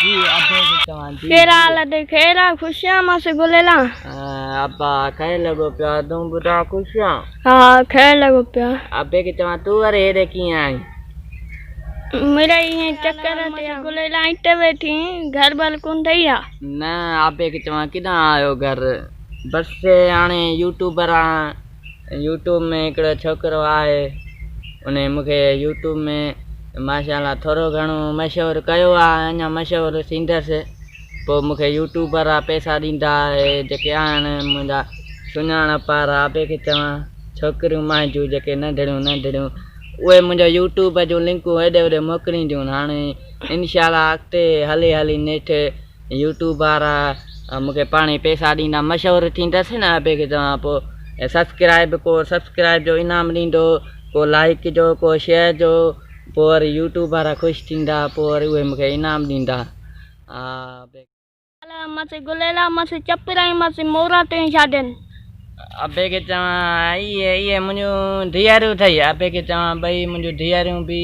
جي ابي کي چوان جي. ڪهڙا حال اٿئي؟ خير آ خوش آن ماسي گليلا؟ ابا خير لڳو پيو آ تون ٻڌاء خوش آن؟ ها خير لڳو پيو آ. ابي کي چوان تون وري هيڏي ڪيئن آئين؟ مڙئي ائين چڪر تي آ. گليلا هتي ويٺي گهر بر ڪونه ٿئي ها؟ نه ابي کي چوان ڪيڏانهن آيو گهر؟ بس هاڻي يوٽيوبر آن يوٽيوب ۾ هڪڙو ڇوڪرو آهي انهي مون کي يوٽيوب ۾ ماشاءالله ٿورو گهڻو مشهور ڪيو آهي اڃا مشهور ٿيندس پوء مون کي يوٽيوبر وارا پئسا ڏيندا اهي جيڪي آهن منهنجا سڃاڻپ وارا ابي کي چوان ڇوڪريون مانجون جيڪي ننڍڙيون ننڍڙيون اهي منهنجو يوٽيوب جون لنڪون هيڏي هوڏي موڪلينديون هاڻي انشاء الله اڳتي هلي هلي نيٺ يوٽيوب وارا مون کي پاڻ ئي پئسا ڏيندا مشهور ٿيندس نه ابي کي چوان پوء سبسڪرائب ڪو سبسڪرائب جو انعام ڏيندو ڪو لائڪ جو ڪو شيئر جو پوء وري يوٽيوب وارا خوش ٿيندا پوء وري اهي مون کي انعام ڏيندا ها. ماسي گليلا ماسي چپرائي ماسي مورا تنهنجي شادين. ابي کي چوان اهي اهي منهنجون ڌيئرون اٿئي ابي کي چوان ٻئي منهنجون ڌيئرون به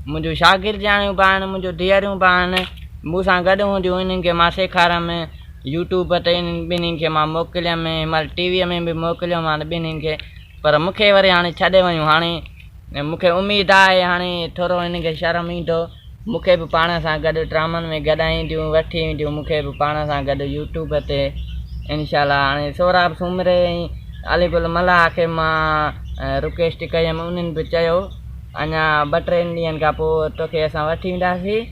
منهنجون شاگردياڻيون به آهن منهنجون ڌيئرون به آهن مون سان گڏ هونديون انهن کي مان سيکاريم يوٽيوب تي انهن ٻنهي کي مان موڪليم هن مهل ٽي ويء ۾ به موڪليومان ٻنهي کي پر مون کي وري هاڻي ڇڏي ويون هاڻي مون کي اميد آهي هاڻي ٿورو هن کي شرم ايندو مون کي به پاڻ سان گڏ ڊرامن ۾ گڏائينديون وٺي اينديون مون کي به پاڻ سان گڏ يوٽيوب تي انشاء الله هاڻي سهراب سومري ۽ علي گل ملاح کي مان رڪويسٽ ڪيم انهن به چيو اڃا ٻه ٽن ڏينهن کان پوء توکي اسان وٺي اينداسين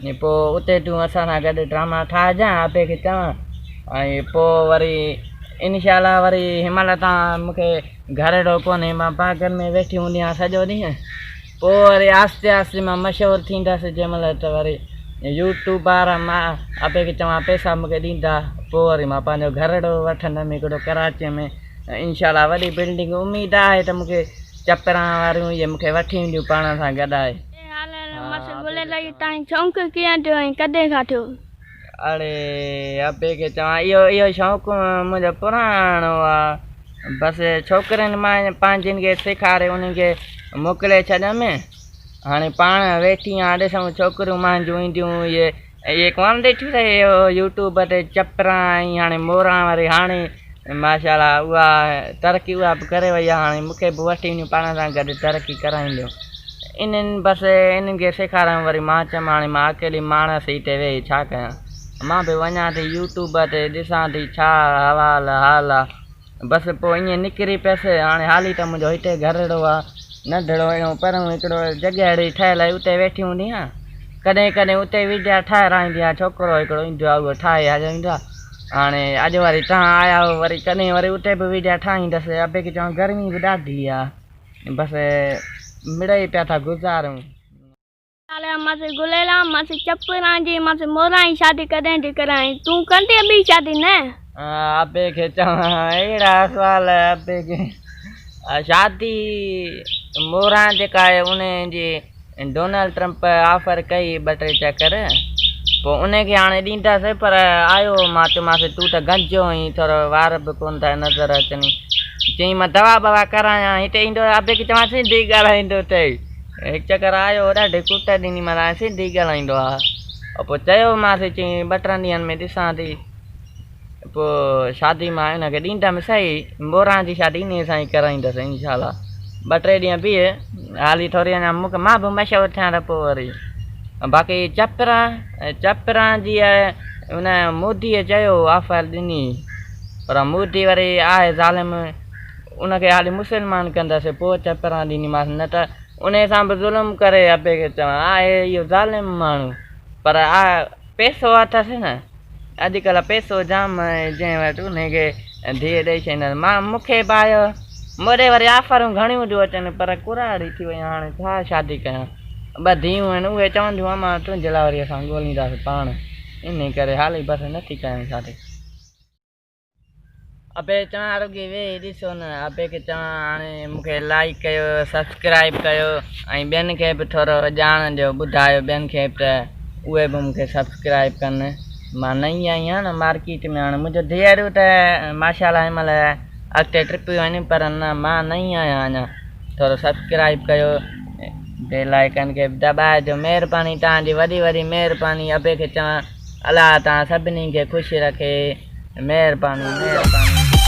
۽ پوء اتي تون اسان سان گڏ ڊراما ٺاهجان ابي کي چوان ۽ پوء وري انشاء الله وري هن مهل تان مون کي گهر اهڙو ڪونهي مان باغن ۾ ويٺي هوندي آهيان سڄو ڏينهن پوء وري آهستي آهستي مان مشهور ٿيندس جنهن مهل ته وري يوٽيوب وارا مان ابي کي چوان پئسا مون کي ڏيندا پوء وري مان پنهنجو گهرڙو وٺندم هڪڙو ڪراچيء ۾ انشاء الله وڏي بلڊنگ اميد آهي ته مون کي چپران واريون اهي مون کي وٺي اينديون پاڻ سان گڏائي. شوق ڪيئن ٿيو ۽ ڪڏهن کان ٿيو؟ اڙي ابي کي چوان اهو اهو شوق منهنجو پراڻو آ بس ڇوڪرين مان پنهنجن کي سيکاري انهن کي موڪلي ڇڏيم هاڻي پاڻ ويٺي آهيان ڏسون ڇوڪريون مانجون اينديون اهي اهي ڪونه ڏٺيون اٿئي اهو يوٽيوب تي چپران ۽ هاڻي موران واري هاڻي ماشاء الله اها ترقي اها به ڪري وئي آهي هاڻي مونکي به وٺي وڃون پاڻ سان گڏ ترقي ڪرائينديون انهن بس انهن کي سيکاريم وري مان چيم هاڻي مان اڪيلي ماڻس هتي ويهي ڇا ڪيان مان به وڃان ٿي يوٽيوب تي ڏسان ٿي ڇا حوال حال آ بس پوء ائين نڪري پيس هاڻي حالي ته منهنجو هتي گهرڙو آ ننڍڙو اهڙو پريون هڪڙو جڳهه اهڙي ٺهيل آهي اتي ويٺي هوندي آهيان ڪڏهن ڪڏهن اتي ويڊيا ٺاهرائيندي آهيان ڇوڪرو هڪڙو ايندو آهي اهو ٺاهي هليو ويندو آهي هاڻي اڄ وري توهان آيا آهيو وري ڪڏهن وري اتي به ويڊيا ٺاهيندس ابي کي چوان گرمي به ڏاڍي آ بس مڙئي پيا ٿا گذارون. ماسي گليلا ماسي چپران جي ماسي موران جي شادي ڪڏهن ٿي ڪرائين تون ڪندين ٻي شادي نه. ابي کي چوان اهڙا سوال ابي کي شادي موران جيڪا آهي ان جي ڊونلڊ ٽرمپ آفر ڪئي ٻه ٽي چڪر پوء ان کي هاڻي ڏيندس پر آيو مان چيومانس تون ته گنجو آهين ٿورو وار به ڪونه ٿا نظر اچن چيائين مان دوا ٻوا ڪرايان هتي ايندو ابي کي چوان سنڌي ڳالهائيندو اٿئي هڪ چڪر آيو ڏاڍي ڪٽ ڏني مان سنڌي ڳالهائيندو آ پوء چيومانس چيائين ٻه ٽن ڏينهن ۾ ڏسان ٿي پوء شادي مان ان کي ڏيندم سهي، موران جي شادي انهيء سان ئي ڪرائيندس انشاء الله. ٻه ٽي ڏينهن بيهه، حالي ٿوري اڃا مون کي مان به مشهور ٿيان ته پوء وري. باقي چپران، چپران جي ان موديء چيو آفر ڏني، پر مودي وري آهي ظالم، ان کي حالي مسلمان ڪندس پوء چپران ڏينديمانس، نه ته انهيء سان به ظلم ڪري ابي کي چوان، آهي اهو ظالم ماڻهو، پر پئسو اٿس نه. اڄڪلهه پئسو جام آهي جنهن وٽ انهي کي ڌيء ڏئي ڇڏيندا آهن. مان مون کي به آيو مون ڏي وري آفرون گهڻيون ٿيون اچن پر ڪراڙي ٿي وئي آهيان هاڻي ڇا شادي ڪيان. ٻه ڌيئون آهن اهي چونديون امان تنهنجي لاء وري اسان ڳولينداسين پاڻ انهي ڪري حالي بس نٿي ڪيان شادي. ابي چوان رڳي ويهي ڏسو نه ابي کي چوان هاڻي مون کي لائيڪ ڪيو سبسڪرائيب ڪيو ۽ ٻين کي به ٿورو ڄاڻ ڏيو ٻڌايو ٻين کي به ته اهي به مون کي سبسڪرائيب ڪن مان نئين آئي آهيان نه مارڪيٽ ۾ هاڻي منهنجو ڌيئرون ته ماشاء الله هن مهل اڳتي ٽپيون آهن پر نه مان نئين آهيان اڃا ٿورو سبسڪرائيب ڪيو. بيل آئيڪن کي به دٻائجو مهرباني توهان جي وڏي وڏي مهرباني ابي کي چوان الله توهان سڀني کي خوش رکي مهرباني مهرباني.